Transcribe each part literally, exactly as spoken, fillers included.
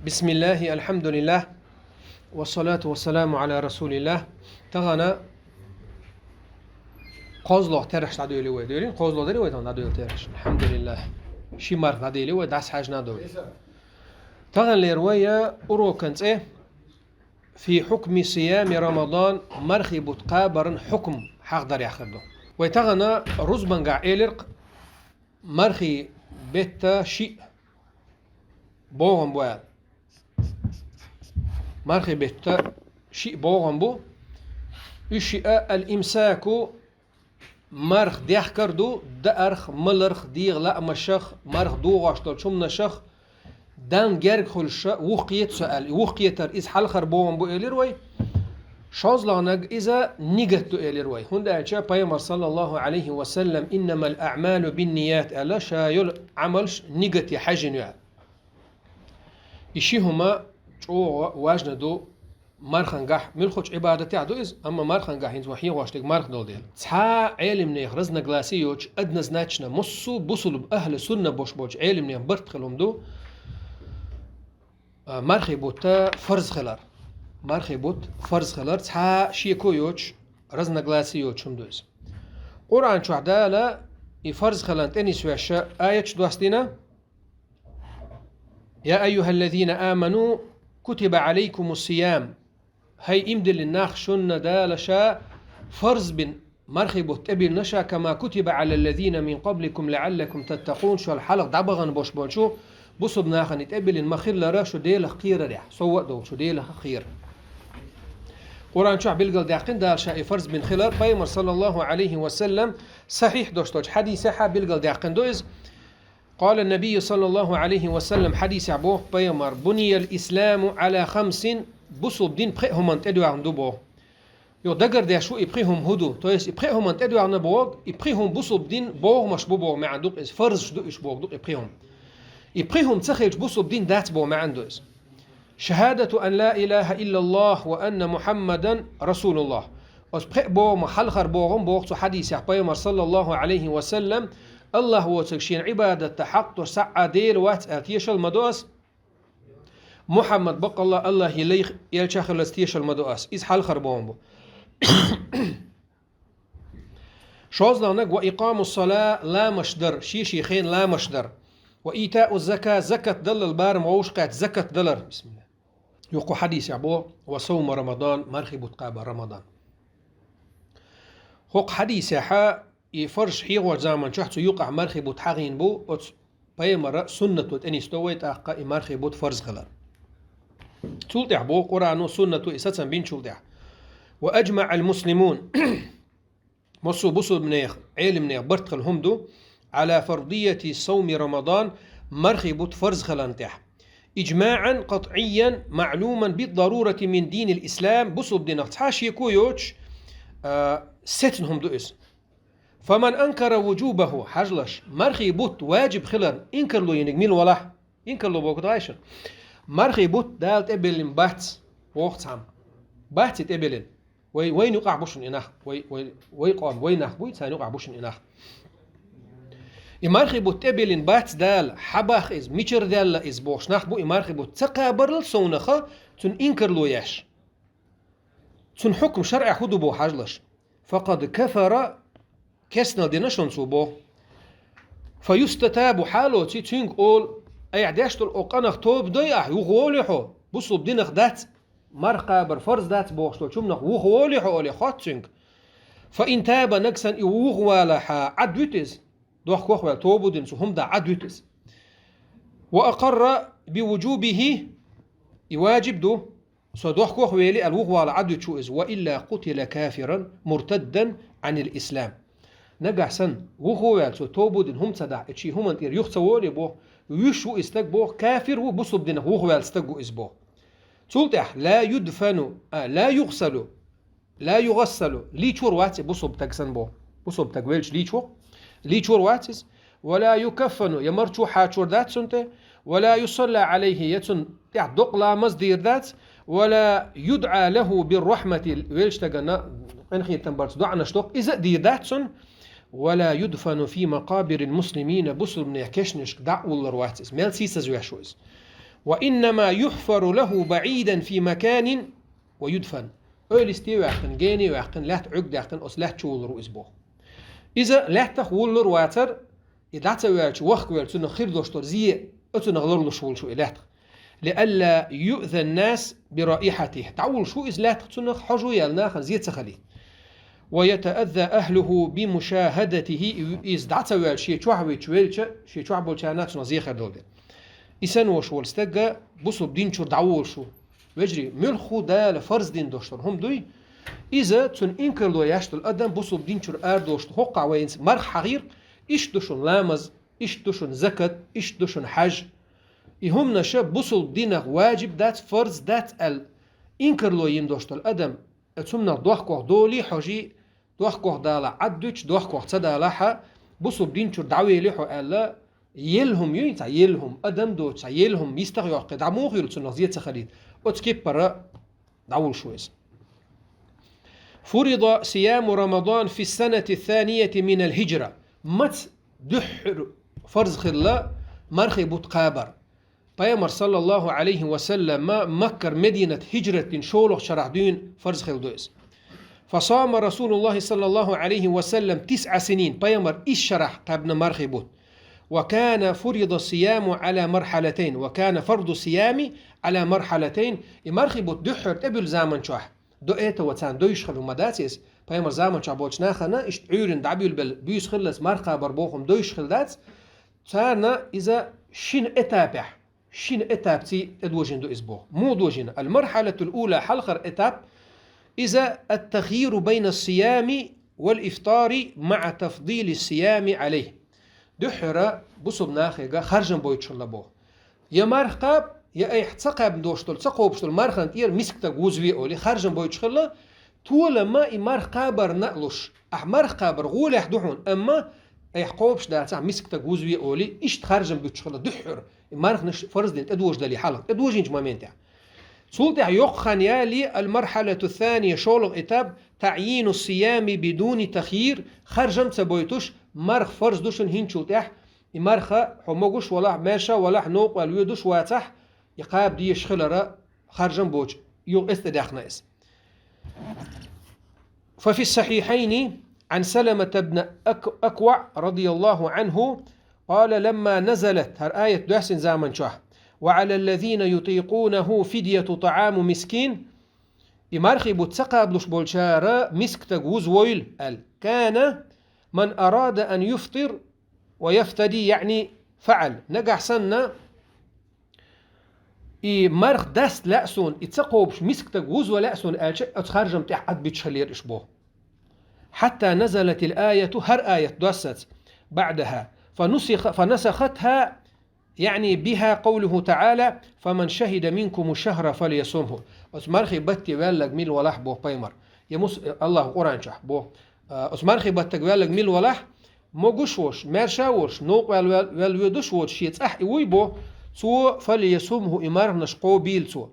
بسم الله، الحمد لله، والصلاة والسلام على رسول الله. Тахана кхозлагӀа терахьаш дӀадоьлий вай. Доьлий, кхозлагӀа дарий вай тахана дӀадоьлий терахьаш? الحمد لله. Ши марха дӀадоьлий вай, дас хьажна долу. Тахана лер вай урокан цӀе في حكم صيام رمضان, мархий бутт кхабаран хьукам хьахдарехь хир ду. Вай тахана рузбангахь элира-кх, мархий бетта шиъ богӀам бу аьлла. Мархий бетта шиъ богӀам бу. Уьш шиъ а الإمساك, марха дехкар ду, даарх, маларх, дегӀан лаамашах, марха догӀуш долчу хӀуманашах, Далла герга хуьлуш вухкхета со аьлла. И вухкхетар иза хьалхара богӀам бу элира вай. ШозлагӀнаг иза нигат ду элира вай. ХӀунда аьлча Пайхамар, саллаллаху Ӏалайхи ва саллам, إنما الأعمال بالنيات аьлла, ша йолу Ӏамалш нигате хьаьжжина ю аьлла. И ши хӀума чӀогӀа важна ду мархангахь, муьлххачу Ӏибадатехь ду иза, амма мархангахь хӀинца вай хьехош дерг марха долу дела. Цхьа а Ӏелимнех разногласи йоцуш, однозначно массо а бусулба ахьлу сунна бош болчу Ӏелимнех барт хила хӀума ду, а, мархий бутт фарз хилар. Мархий бутт фарз хилар, цхьа а шеко йоцуш, разногласи йоцуш хӀума ду иза. Къуръан чохь Дала и фарз хиларна тӀе нисвеш аяташ доссийна: يا أيها الذين آمنوا كتب عليكم الصيام. ХӀай иман диллина нах, шуна Дала ша фарз бина мархий бутт тӀебиллина ша, كما كتب على الذين من قبلكم لعلكم تتقون, шул хьалха дӀабахана бош болчу бусулба нахана тӀебиллина ма-хиллара, шу Делах кхерарехь, сов а долчу Делах кхера. Къуръан чохь билгалдаьккхина Дала ша и фарз бина хилар, Пайхамар, саллаллаху Ӏалайхи ва саллам, сахьихь дош долчу хьадисехь билгалдаьккхина ду иза. قال النبي صلى الله عليه وسلم, хьадисехь боху Пайхамар: بني الإسلام على خمس, бусулба дин пхеа хӀуманна тӀедоьгӀна ду боху. Юха дагардеш ву и пхи хӀума хӀун ду. То есть и пхеа хӀуманна тӀедоьгӀна боху, и пхи хӀума бусулба дин богӀамаш бу боху маьӀна ду-кх иза, фарзаш ду уьш боху ду-кх и пхи хӀума. И пхи хӀума ца хилча бусулба дин дац боху маьӀна ду иза. شهادة أن لا إله إلا الله وأن محمدا رسول الله. Оцу пхеа богӀамах хьалхара богӀам боху цу хьадисехь Пайхамар, саллаллаху Ӏалайхи ва саллам, АллахӀ воцург шена Ӏибадат дан хьакъ долуш цхьа а Дела вац аьлла тешал ма до ас, Мухьаммад баккъалла АллахӀан лайх элча хиларца тешал ма до ас. Иза хьалхара богӀам бу. ШозлагӀнаг: وإقام الصلاة, ламаш дар, шен-шен хенахь ламаш дар. وإيتاء الزكاة, закат даллал барам вовшахкхетта закат далар. Бисмилла. Юха кху хьадисехь боху: وصوم رمضان, мархий бутт кхабар Рамадан. ХӀокху хьадисехь и фарзаш хьехочу заман чохь цу юкъахь мархий бутт хьахийна бу, оцу Пайхамара суннато тӀе нисдо вай тӀаккха и мархий бутт фарз хилар. Цул тӀаьхьа боху Къуръано, суннато и сацам бинчул тӀаьхьа: وأجمع المسلمون, массо а бусулбанех, Ӏелимнех барт хила хӀума ду, على فرضية صوم رمضان, мархий бутт фарз хиларна тӀехь. إجماعا قطعيا معلوما بالضرورة من دين الإسلام, бусулба динах цхьа а шеко йоцуш, а, сецна хӀума ду иза. فمن أنكر وجوبه, хьажалаш, мархий бутт ваджиб хиларна инкарло йинарг мила валахь? Инкарло бохург дагайша? Мархий бутт Дала тӀебиллина бац, боху цхьамма. Бац и тӀебиллина. Вай, вайна юкъахь бу шуна и нах, вай, вай, вай къом, вай нах буй, царна юкъахь бу шуна и нах. И мархий бутт тӀебиллина бац Дала, хьан боху иза, мичара даьлла иза бохуш нах бу и мархий бутт ца кхабарал совнаха, цунна инкарло еш. Цунна хьукам шарӀехь хӀун ду боху хьажалаш? فقد كفر, керстанал дина шуна цо боху. فيستتاب, хьалоций цуьнга олу: айхьа деш долу оцу къинах тоба дой ахь, юхаволий хьо, бусулба динах дац, марха кхабар фарз дац бохуш долчу хӀуманах юхаволий хьо олий, хотту цуьнга. فإن تاب, нагахь санна и юхавалахь, Ӏад вуьту иза? Дохко ваьлла, тоба дина цу хӀуманах Ӏад вуьту иза. وأقر بوجوبه, и ваджиб ду, со дохко вели аьлла юхавала Ӏад вуьту иза, وإلا قتل كافرا مرتدا عن الإسلام. Нагахь санна, юхаваьлла цо тоба дина хӀума ца дахь, и шен хӀуманна тӀера юха ца волий боху, вуьш ву и стаг боху, кафир ву, бусулба динах юхаваьлла стаг ву иза боху. Цул тӀаьхьа: لا يدفن, а, لا يغسل, لا يغسل, лийчор вац и бусулба стаг санна боху. Бусулба стаг велча лийчо, лийчор вац иза. ولا يكفن, я марчо хьачор дац цунна тӀе. ولا يصلى عليه, я цунна тӀехь докъа ламаз дийр дац. ولا يدعى له بالرحمة, велча стагана къинхетам барца доӀанаш доккху, иза а дийр дац цунна. ولا يدفن في مقابر المسلمين, бусулбанех кешнашка дӀа а уллур вац иза, мел сийсаз веш ву иза. وإنما يحفر له بعيدا في مكان ويدفن. Ойла йисте ваьккхина, гене ваьккхина, лаьтта Ӏуьрг даьккхина, оцу лаьтта чу вуллур ву иза боху. Иза лаьттах вуллур вацара, и дӀа ца ваьлча, вахка велча, цунах хир долуш долу зе, оцунах ларлуш волуш ву и лаьттах. لئلا يؤذى الناس برائحته. ДӀавуллуш ву иза лаьттах, цунах хьожа яьлла нахана зе ца хилийта. ويتأذى أهله بمشاهدته. Иза дӀа ца ваьлча, шен чохь вича велча, шен чохь болчарна цунах зе хир долу дела. И санна волуш волу стаг бусулба дин чуьра дӀаволуш ву. Вежарий, муьлхха Дала фарз дина долуш долу хӀума дуй, иза цунна инкарло еш долу адам бусулба дин чуьра арадолуш ду. ХӀокхахь вайна марха хьахийра, иштта ду шуна ламаз, иштта ду шуна закат, иштта ду шуна хьаж. И хӀуманаша бусулба динах ваджиб дац, фарз дац аьлла, инкарло йина долуш долу адам, оцу хӀуманах дохкох долий хьожий, дохкох дала Ӏад дуьтуш, дохкох ца далахь, бусулба дин чуьра дӀавели хьо аьлла, елла хӀума юй цхьа, елла хӀума, адам доцу цхьа, елла хӀума йистах йоккхий, дӀа муха юьллу цунах зе ца хилийта? Оцу кеппара дӀавуллуш ву иза. فرض صيام رمضان في السنة الثانية من الهجرة. Маца дуьххьара фарз хилла мархий бутт кхабар? Пайхамар, саллаллаху Ӏалайхи ва саллам, Маккара Мединат хӀижрат дина шолгӀачу шарахь дуьйна фарз хилла ду иза. فصام رسول الله صلى الله عليه وسلم تسع سنين. Пайхамар исс шарахь кхаьбна мархий бутт. وكان فرض الصيام على مرحلتين. وكان فرض الصيام على مرحلتين. И мархий бутт дуьххьара тӀебуьллу заман чохь, до этого царна девзаш хилла хӀума дац иза. Пайхамар заман чохь болчу нахана иштта Ӏуьйранна дӀабуьйлабелла буьйса хиллалц марха кхабар боху хӀума девзаш хилла дац. Царна иза шина этапехь, шина этапций тӀедожийна ду иза боху. Муха дожийна? المرحلة الأولى, хьалхара этап, иза التخيير بين الصيام والإفطار مع تفضيل الصيام عليه. Дуьххьара бусулба нахега харжам бойтуш хилла боху. Я марха кхаба, я айхьа ца кхаьбна долуш долу, ца кхобуш долу мархана тӀера миска стаг вузве олий, харжам бойтуш хилла, толамма и марха кхабарна а луш. Ахь марха кхабар гӀолехь ду хьуна, амма айхьа кхобуш дацахь, миска стаг вузве олий, иштта харжам буьтуш хилла дуьххьара, и марханаш фарз дина тӀедожадале хьалха, тӀедожийначу моментехь. Цул тӀаьхьа йоккха хан ялале, المرحلة الثانية, шолгӀа этап, تعيين الصيام بدون تخيير, харжам ца бойтуш, марха фарз ду шуна хӀинцачул тӀаьхьа, и марха хьо могуш валахь, маьрша валахь, новкъа ваьлла воьдуш вацахь, и кхаба дезаш хилара харжам боцуш, юха эцна тӀедаьхна иза. ففي الصحيحين عن سلمة بن أك-، أكوع رضي الله عنه قال: لما نزلت, хӀара аят доьссина заман чохь, وعلى الذين يطيقونه فدية طعام مسكين, и мархий бутт ца кхабалуш болчара миска стаг вузвойла аьлла. كان من أراد أن يفطر ويفتدي, يعني فعل. Нагахь санна, и марха даста лаьа суна, и ца кхобуш миска стаг вузва лаьа суна аьлча, оцу харжам тӀехь Ӏад буьтуш хиллера уьш боху. حتى نزلت الآية, хӀара аят доссац, بعدها, فنسخ-, فنسختها, يعني بها قوله تعالى: فمن شهد منكم الشهر فليصمه. Оцу мархий батте ваьлларг мила валахь боху пайхамар. Я мус-, Аллаха Къуран чохь боху. А, оцу мархий баттаг ваьлларг мила валахь, могуш волуш, маьрша волуш, новкъа ваьлла, ваьлла воьдуш воцуш, шен цӀахь и вуй бо, цо فليصمه, и марханаш кхобийла цо.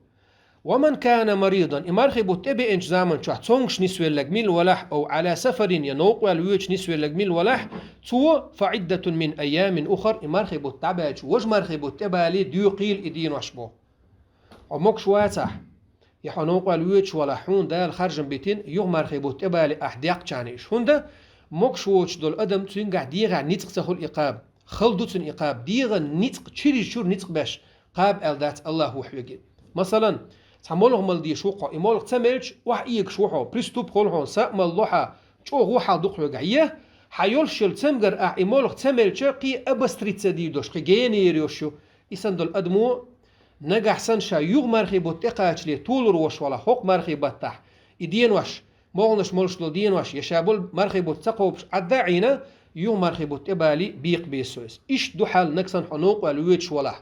ومن كان مريضا, и мархий бутт тӀебеанчу заман чохь цомгуш нисвелларг мила валахь, أو على سفر, я новкъа ваьлла воьдуш нисвелларг мила валахь, цо فعدة من أيام أخر, и мархий бутт дӀабаьлча, важа мархий бутт тӀебале, доькъийла и денош бо. Хьо могуш вацахь, я хьо новкъа ваьлла воьдуш валахь, хьуна Дала харжам битина, юха мархий бутт тӀебале ахь декъчарна иш. ХӀунда могуш воцуш долу адам, цуьнгахь дегӀехь ницкъ ца хуьлу и кхаба. Хала ду цуьнан и кхаба. ДегӀан ницкъ, чирий чуьра ницкъ беш, кхаба аьлла дац Аллаха ву хьоьга. Масалан, цхьа молха мала дезаш ву хьо, и молха ца мелча, охьаэгаш ву хьо, приступ хуьлу хьуна, са а мала ло хьан, чӀогӀа хьал ду хьоьгахь. Я, хьан йолуш йолу цамгар ахь и молха ца мелча, кхин обостриться дийр долуш, кхин генера йолуш ю. И санна долу адамо, нагахь санна ша юха мархий бутт тӀекхачале толур волуш валахь, хӀокху мархий баттахь, и денош, могӀанаш молуш долу денош, я ша болу мархий бутт ца кхобуш Ӏадда а Ӏийна, юха мархий бутт тӀебале, бекха беза со иза. Иштта ду хьал, нагахь санна хьо новкъа ваьлла воьдуш валахь.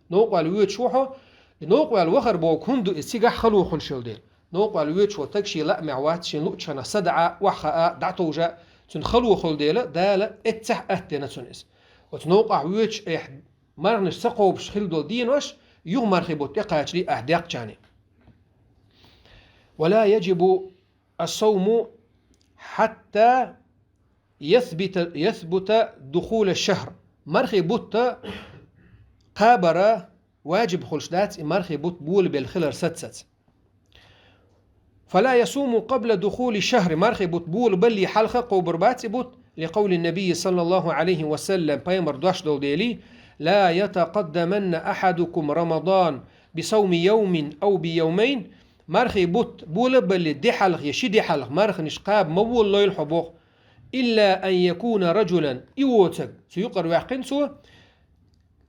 Новкъа ваьлла воьдуш ву хьо, и новкъа ваьлла вахар боху хӀунда ду иза, цигахь хало хуьлуш йолу дела. Новкъа ваьлла воьдуш ву стаг шен лаамехь вац, шен луъучу хенахь са даӀа, охьахаа, дӀатовжа, цуьнан хало хуьлу дела, Дала эццахь атта дина цунна иза. Оцу новкъахь воьдуш, айхьа марханаш ца кхобуш хилла долу денош, юха мархий бутт тӀекхачале ахь декъчарна. ولا يجب الصوم حتى يثبت، يثبت دخول الشهر. Мархий бутт кхабар ваджиб хуьлуш дац и мархий бутт болабелла хилар саццац. فلا يصوم قبل دخول الشهر, мархий бутт болабалле хьалха кхобур бац и бутт, لقول النبي صلى الله عليه وسلم, пайхамар дош долу дели: لا يتقدمن أحدكم رمضان بصوم يوم أو بيومين, мархий бутт болабалле де хьалха я ши де хьалха марханаш кхаба ма волалойла хьо боху, إلا أن يكون رجلا, и воцург, цу юкъара ваьккхина цо,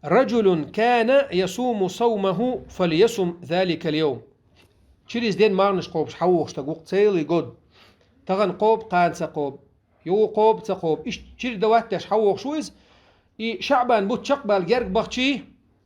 رجل كان يصوم صومه فليصم ذلك اليوم. Чириза ден марханаш кхобуш хьавогӀуш стаг ву-кх, целый год. Тахана кхобу, кхана ца кхобу, юха кхобу, ца кхобу. Иштта чирда ваттош хьавогӀуш ву иза. И ШаӀбан бутт чекхбала герга бахчий,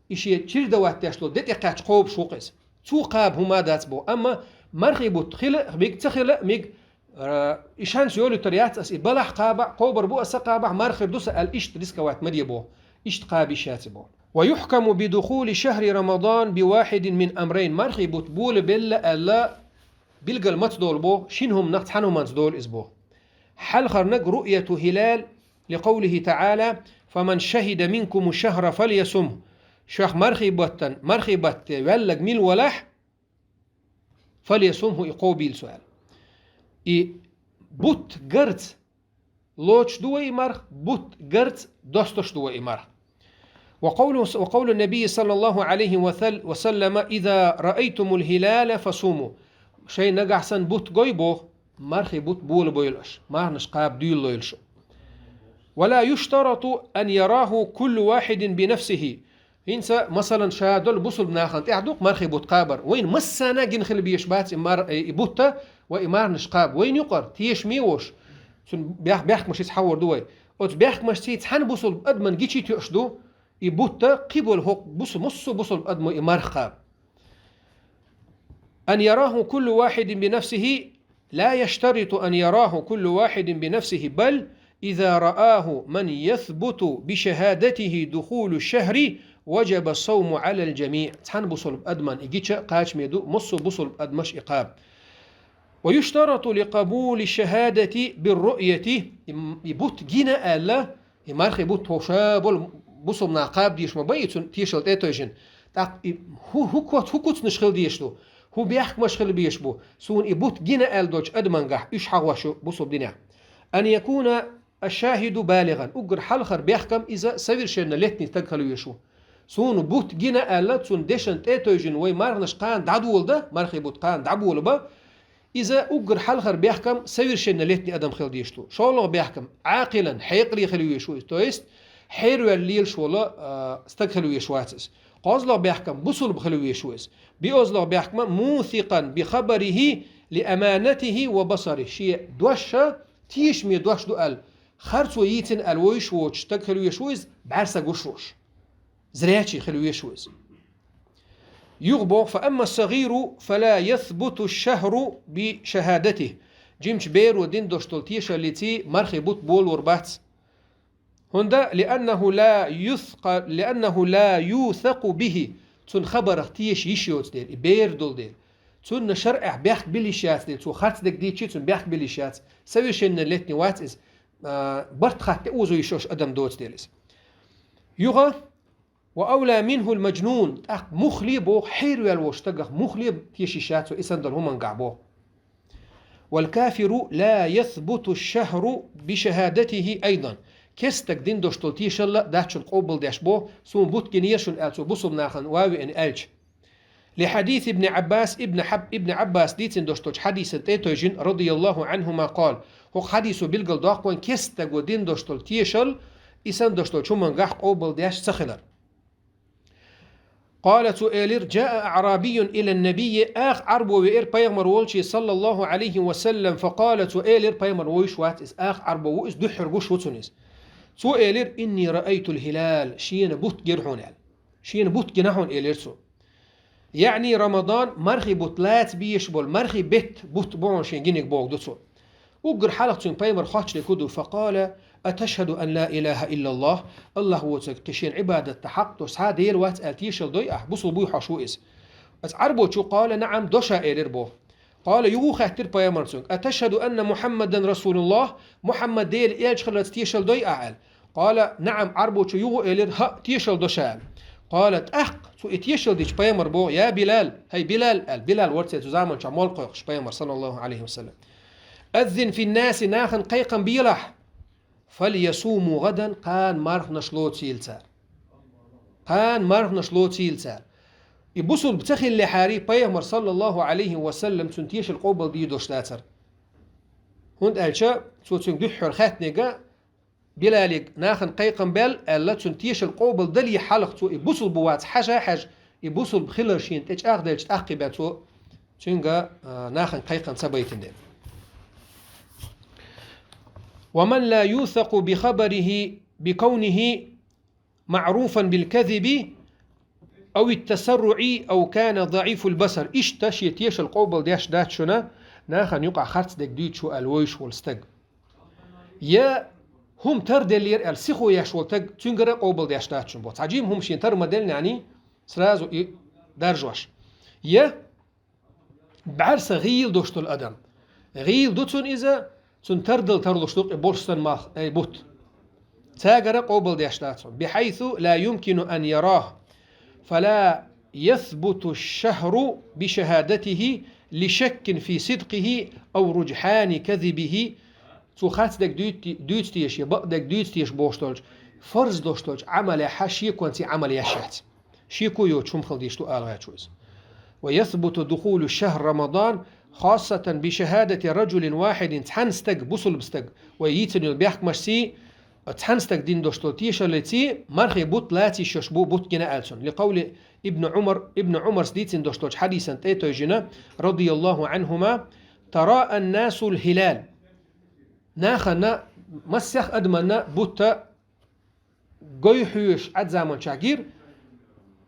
и шен чирда ваттош долу де тӀекхаьчча кхобуш ву-кх иза. Цо кхаба хӀума дац боху. Амма мархий бутт хила а мега, ца хила а мега, Э, и шанс йолуьйтур яц ас, и балахь кхаба, кхобур бу аса кхаба, марха хир ду сан аьлла, иштта рисковать ма де боху. Иштта кхаба йиш яц и боху. ويحكم بدخول شهر رمضان بواحد من أمرين, мархий бутт болабелла аьлла, билгал маца долу боху, шина хӀуманах цхьана хӀуманца долу иза боху. Хьалхарниг رؤية هلال لقوله تعالى: فمن شهد منكم الشهر فليصمه. Шух мархий баттан, мархий батте ваьллаг мила валахь, فليصمه, и кхобийла цо аьлла. И бутт гарца лоцуш ду вай и марха, бутт гарца достуш ду вай и марха. وقول، وقول النبي صلى الله عليه وثل-، وسلم: إذا رأيتم الهلال فصوموا. Шайн нагахь санна бутт гой боху, мархий бутт болабойла аша, марханаш кхаба дуьйлалойла шу. ولا يشترط أن يراه كل واحد بنفسه. ХӀинца, масалан, ша долу бусулба нахана тӀехь ду-кх мархий бутт кхабар. Вайна массарна гина хила безаш бац и мар-, и бутта ва и марханаш кхаба. Вайна юкъара тешаме а волуш, цуьнан бех-, бехкамаш иза хьахор ду вай. Оцу бехкамашций цхьана бусулба адаман гичий тоьуш ду, и бутта кхиболу хӀокху бусу-, массо а бусулба адамо и марха кхаба. أن يراه كل واحد بنفسه، لا يشترط أن يراه كل واحد بنفسه، بل إذا رآه من يثبت بشهادته دخول الشهر وجب الصوم على الجميع. Цхьана бусулба адаман и гича кхачаме ду, массо а бусулба адамаш и кхаба. ويشترط لقبول الشهادة بالرؤية, и, и бутт гина аьлла, и мархий бутт хӀокху ша болу бусулба нах кхаба дезаш ма бай, и цунна тешалла тӀе а тевжина. ТӀаккха и хӀу-, хӀу коц-, хӀу куцнаш хила дезаш ду, хӀу бехкамаш хила безаш бу, суна и бутт гина аьлла долчу адамангахь уьш хьахош ю бусулба динехь. أن يكون الشاهد بالغا, уггар хьалхара бехкам иза совершенно летний стаг хила везаш ву. Суна бутт гина аьлла, цунна дешан тӀе а тевжина, вай марханаш кхана дӀадолада, мархий бутт кхана дӀаболаба, иза уггар хьалхара бехкам совершенно летний адам хила дезаш ду. ШолгӀа бехкам Ӏакъилан, хьекъале хила везаш ву иза, то есть хьераваьлла лелаш волу, а, стаг хила везаш вац иза. КхозлагӀа бехкам бусулба хила везаш ву иза. БоьазлагӀа бехкам موثقا بخبره لأمانته وبصره. Шен дош тешаме дош ду аьлла, харцо йийцина аьлла вовзаш воцуш стаг хила везаш ву иза, бӀаьрса гуш волуш. Зрячий хила везаш ву иза. Юха боху: فأما الصغير فلا يثبت الشهر بشهادته. Жимачу беро дина долуш долу тешаллиций мархий бутт болор бац. ХӀунда, لأنه لا يثق-، لأنه لا يوثق به. Цунна хабарах теша йиш йоцу дела, и бер долу дела. Цунна шарӀехь бехк била йиш яц дела, цо харц дерг дийцчи, цунна бехк била йиш яц. Совершенно летний вац иза, а, барт хатта тӀе озо йиш йолуш адам доцу дела иза. Юха, وأولى منه المجنون, тӀаккха муххале а боху, хьераваьлла волчу стагах муххале а теша йиш яц цо, и санна долу хӀумангахь боху. والكافر لا يثبت الشهر بشهادته أيضا. Керста стаг дина долуш долу тешалла дац шуна къобалдеш боху, суна бутт гинера шуна аьлла, цо бусулба нахана ван веана аьлча. لحديث ابن عباس, ибн Хьаб-, ибн Ӏаббаса дийцина долуш долчу хьадисана тӀе а тевжина, رضي الله عنهما قال. ХӀокху хьадисо билгал доккху вайн керста стаго дина долуш долу тешалла, и санна долуш долчу хӀумангахь къобалдеш ца хилар. قال, цо элира: جاء أعرابي إلى النبي, акха Ӏарбо веара пайхамар волче, صلى الله عليه وسلم, فقال, цо элира, пайхамар вовзаш вац иза, акха Ӏарбо ву иза, дуьххьара гуш ву цунна иза. Цо элира: إني رأيت الهلال, шена бутт гира хьуна аьлла. Шена бутт гина хьуна, элира цо. يعني رمضان, мархий бутт лаца безаш болу, мархий бетта бутт бу хьуна шена гиниг боху ду цо. Уггар хьалха цуьнга пайхамар хоттуш дерг хӀун ду: فقال: أتشهد أن لا إله إلا الله؟ АллахӀ воцург кхин шена Ӏибадат дан хьакъ долуш цхьа а Дела вац аьлла тешалла дой ахь, бусулба вуй хьо шу иза? Оцу Ӏарбочо: قال: نعم, до ша, элира боху. قال, юха хаьттира пайхамар цуьнга: أتشهد أن محمدا رسول الله؟ Мухьаммад Делан элча хиларца тешалла дой ахь аьлла. قال: نعم, Ӏарбочо юха элира: хӀаъ, тешалла до ша аьлла. قال, тӀаккха Цо и тешал дича, пайхамар боху: «Я Билал, хӀай Билал», — аьлла. Билал вара цу заманчохь молла кхойкхуш пайхамар, саллаллаху алейхи ва саллям. «Аззин фин-наси», нахана кхайкхам белахь. «Фальясуму гадан», кхана марханаш лоцийла цара. Кхана марханаш лоцийла цара. И бусулба ца хиллехьара, пайхамар, саллаллаху алейхи ва саллям, цуьнан тешал къобал дийр долуш дацара. ХӀунда аьлча цо цуьнга дуьххьара хаьттинарг, Билалига нахана кхайкхам бел аьлла, цуьнан тешал къобал дале хьалха цо и бусулба ву-вац хьажа а хьаьжна, и бусулба хилар шена тӀе чӀагӀделча тӀаккхий бен цо цуьнга, а, нахана кхайкхам ца байтина дела. «Ва ман ла юсаку би хабарихи би кавнихи маъруфан бил казиби, ау ит-тасарруи, ау кана даифул басар». Иштта шен тешал къобал деш дац шуна, нахана юкъахь харцдерг дуьйцуш ву аьлла вевзаш волу стаг. Я хӀума тарделлера аьлла сихо еш волу стаг, цуьнгара а къобал деш дац шуна боху. Цхьа жима хӀума шена тар ма делла, яъни, сразу и даржош. Я бӀаьрса гӀийла долуш долу адам. ГӀийла ду цунна иза, цунна тардала тарлуш ду-кх и болуш санна малх, ай, бутт. Цаьргара къобал деш дац хьуна. «Бихьайсу ла юмкину ан яраху, фала ясбуту шахру би шахадатихи ли шаккин фи сидкихи ау руджхьани казибихи». Цо харцдерг дуьйцу-, дуьйцу теша, я бакъдерг дуьйцу теша бохуш долчу, фарз долуш долчу Ӏамалехь шеконца Ӏамал еш яц. Шеко йоцуш хӀума хила дезаш ду ала гӀерташ ву иза. «Ва ясбуту духулу шахр Рамадан, хассатан би шахадати раджулин вахьидин», цхьана стаг, бусулба стаг, вай йийцина йолу бехкамашций, цхьана стаг дина долуш долу тешаллиций, мархи бутт лаца йиш йолуш бу, бутт гина аьлла цунна. Ли къавли Ибн Умар, Ибн Умарс дийцина долуш долчу хьадисан тӀе а тевжина, радияллаху анхума: «Тара ан-насул хилал». Нахана, массех адаманна бутт гой хьоьжуш Ӏад заманчохь гира.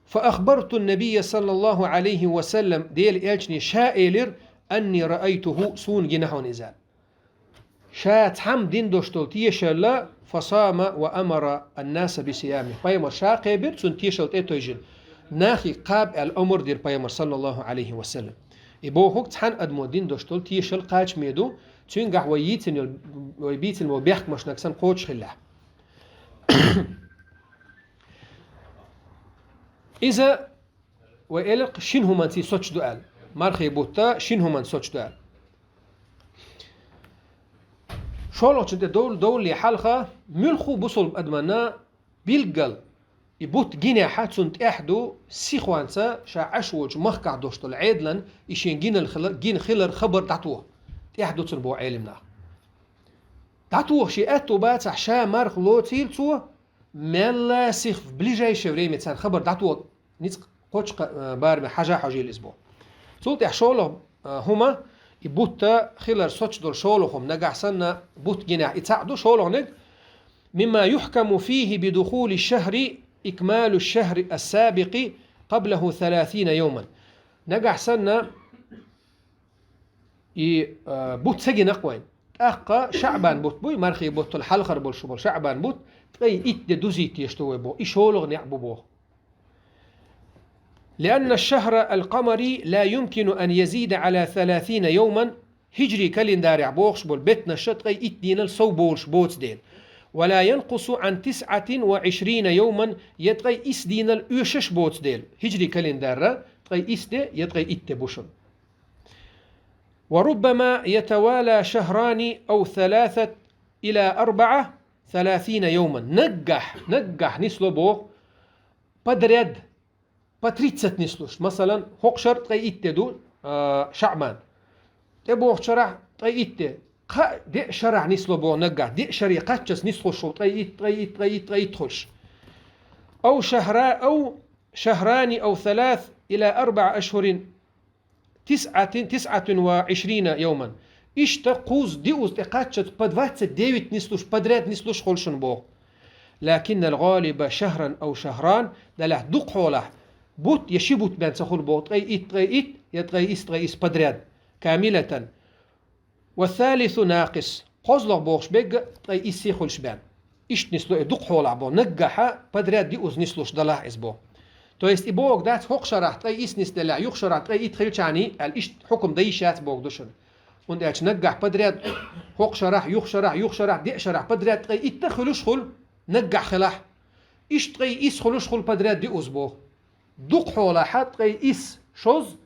«Фа ахбарту набийя саллаллаху алейхи ва саллям», Делан элчане ша элира: «Анни раайтуху», суна гина хьуна иза. Ша цхьамма дина долуш долу тешалла, «фа сама ва амара ан-наса би сиями». Пайхамар ша кхебира, цунна тешал тӀе а тевжина. Нахе кхаба аьлла омра дира пайхамар, саллаллаху алейхи ва саллям. И бохург цхьана адамо дина долуш долу тешал кхачаме ду, цуьнгахь вай йийцина йолу, вай бийцина болу бехкамашнаг санна кхочуш хиллехь. Иза, вай элира-кх, шина хӀуманций соцуш ду аьлла. Мархи бутт шина хӀуманца соцуш ду аьлла. ШолгӀачун тӀе дов-, довлале хьалха, муьлхха а бусулба адаманна билггал и бутт гинехь, цунна тӀехь ду сихонца ша Ӏаш волчу махкахь долуш долу Ӏедалан и шен гинал хила-, гина хилар хабар дӀатоха. ТӀехь ду цунна боху Ӏелам наха. ДӀатоха шен аьтто бацахь, ша марха лоцийла цо, мелла сих в ближайшее время царна хабар дӀатоха, ницкъ кхочу кха-, а, бараме хьажа хьожийла иза боху. Цул тӀаьхьа шолгӀа, а, хӀума, и бутт хилар соцуш долу шолгӀа хӀума, нагахь санна бутт гинехь и цхьаъ ду, шолгӀаниг: «Мимма юхкаму фихи би духули шахри икмалу шахри ас-сабикъи къаблаху саласина йовман». Нагахь санна и, а, бутт ца гина-кх вайн. ТӀаккха ШаӀбан бутт буй, мархи буттал хьалхара болуш болу ШаӀбан бутт, ткъе итт де дузийта дезаш ду вай боху. И шолгӀа некъ бу боху. «Лианна шахра ал-къамари ла юмкину ан язида ала саласина йовман», хиджри календарехь бохуш болу беттанаша ткъе итт дийнал сов болуш боцу дела. «Ва ла янкъусу ан тисъатин ва ишрина йовман», я ткъе исс дийнал оьшуш боцу дела. Хиджри календарра ткъе исс де я ткъе итт де бу шуна. «Ва руббама ятавала шахрани ав саласат ила арбаъа саласина йовман». Наггахь, наггахь нисло боху, подряд, по тридцать нислуш. Масалан, хӀокху шара ткъе итт де ду, а, ШаӀбан. ТӀебогӀучу шарахь ткъе итт де. Кхаа, деа шарахь нисло боху наггахь. Деа шаре кхаччалц нислуш хуьлу ткъе итт, ткъе итт, ткъе итт, ткъе итт хуьлуш. «Ав шахра-, ав шахрани ав салас ила арбаъа ашхурин тисъатин, тисъатин ва ишрина йовман». Иштта кхузза, диъазза тӀекхаччалц по двадцать девять нислуш, подряд нислуш хуьлу шуна боху. «Лакиннал гӀалиба шахран ав шахран», делахь дукха хьолахь, бутт я ши бутт бен ца хуьлу боху, ткъе итт, ткъе итт, я ткъе исс, ткъе исс подряд, камилатан. «Ва салису накъис». КхозлагӀа бохуш берг ткъе иссе хуьлуш бен. Иштта нисло и дукха хьолахь боху. Наггахьа подряд диъазза нислуш далахь иза боху. То есть и бохург дац, хӀокху шарахь ткъе исс нисделлехь, юха шарахь ткъе итт хилчахьана, аьлла, иштта хьукам дан йиш яц бохург ду шуна. ХӀунда аьлча наггахь подряд хӀокху шарахь, юха шарахь, юха шарахь, деа шарахь подряд ткъе итт хуьлуш хуьлу, наггахь хилахь. Иштта ткъе исс хуьлуш хуьлу подряд диъазза боху. дукха хьолахь ткъе исс шозза,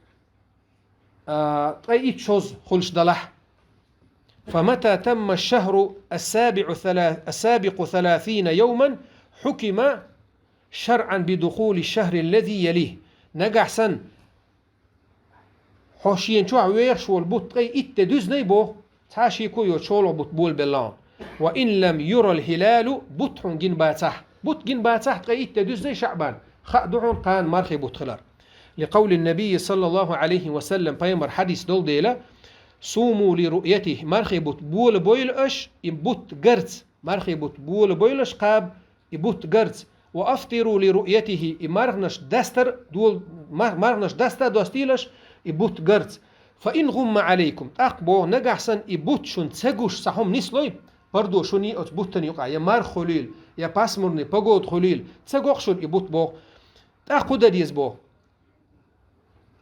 а, ткъе итт шозза хуьлуш далахь. فمتى تم الشهر السابع ثلا-، السابق ثلاثين يوما حكم شرعا بدخول الشهر الذي يليه. Нагахь санна хьо шена чохь вехаш волу бутт ткъе итт де дуьзний боху, цхьа а шеко йоцуш шолгӀа бутт болабелла хьуна. وإن لم ير الهلال, бутт хьуна гина бацахь. Бутт гина бацахь ткъе итт де дуьзний ШаӀбан, хаа ду хьуна кхана мархи бутт хилар. لقول النبي صلى الله عليه وسلم, пайхамар хьадис долу дела: صوموا لرؤيته, мархи бутт болабойла аша, и бутт гарца, мархи бутт болабойла аша кхаба, и бутт гарца. وأفطروا لرؤيته, и марханаш дастар дол-, мар-, марханаш даста а достийла аша, и бутт гарца. فإن غم عليكم, тӀаккха боху, нагахь санна и бутт шуна ца гуш цхьа хӀума нислой, пардо шуна оцу буттана юкъахь, я марха хуьлийла, я пасмурный погода хуьлийла, ца го-кх шуна и бутт боху. ТӀаккха хӀун дан деза боху?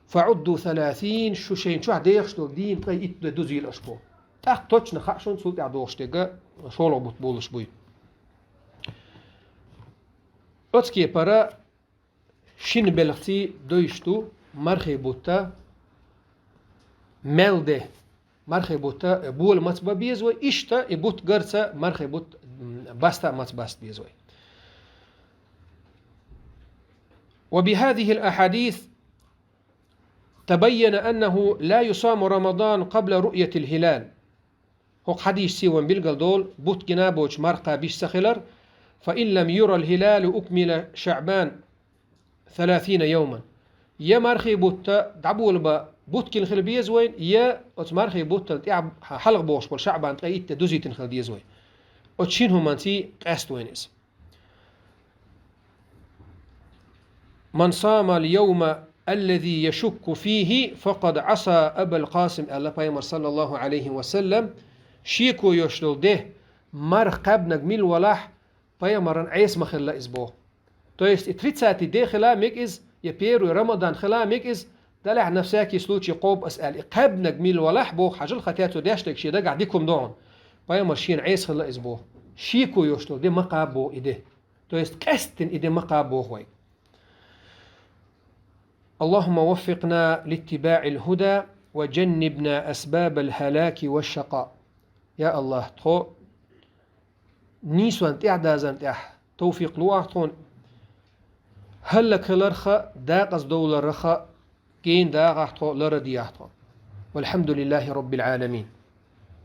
فعدوا ثلاثين, шу шайна чохь дехаш долу дийна ткъе итт де дузийла аша боху. ТӀаккха точно хаьа шуна цул тӀаьхьа дохуш дерг шолгӀа бутт болуш буй. Оцу кепара шина белхаций дойуш ду мархи бутт мел де. Мархи бутт бола маца бан беза вай, иштта и бутт гарца мархи бутт, м, баста а маца баста беза вай. وبهذه الأحاديث تبين أنه لا يصام رمضان قبل رؤية الهلال. ХӀокху хьадисца вайна билгалдолу, бутт гина а боцуш марха кхаба йиш ца хилар. فإن لم ير الهلال أكمل شعبان ثلاثين يوما. Я мархи бутт дӀаболабан бутт гина хила беза вайна, я оцу мархи буттана тӀехь хьалха бохуш болу ШаӀбан ткъе итт де дузийтина хила деза вай. Оцу шина хӀуманций къаьста вайна иза. من صام اليوم الذي يشك فيه فقد عصى أبا القاسم, аьлла пайхамар, саллаллаху Ӏалайхи ва саллам, шеко йош долу де марха кхаьбнарг мила валахь, пайхамаран Ӏеса ма хилла иза боху. То есть и тридцатый де хила мега иза, я первый Рамадан хила мега иза, далахь на всякий случай кхобу ас аьлла, и кхаьбнарг мила валахь боху, хьажал, хӀаьта цо деш дерг шен дагахь дика хӀума ду хьуна. Пайхамар шена Ӏеса хилла иза боху. Шеко йош долу де ма кхаба боху и де. То есть къаьсттина и де ма кхаба боху вай. اللهم وفقنا لاتباع الهدى وجنبنا أسباب الهلاك والشقاء. Я АллахӀ, тхо нийсонан тӀаьхьадазарна тӀехь тавфикъ луахь тхуна, хӀаллакьхиларха, дакъаза довларха гена дахахь тхо, лара дехьа тхо. والحمد لله رب العالمين.